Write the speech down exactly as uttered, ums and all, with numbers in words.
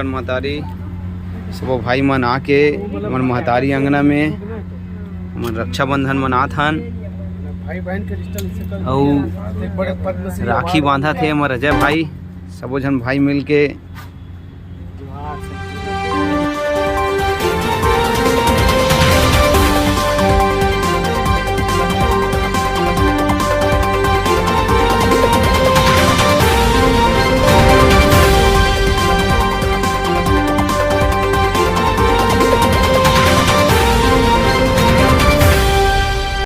महतारी, सबो भाई मन आके हमर महतारी अंगना में हमन रक्षाबंधन मनात हन। भाई बहन के रिश्ता, अउ एक बड़े पद्म श्री राखी बांधत हे हमर अजय भाई। सबो झन भाई मिलके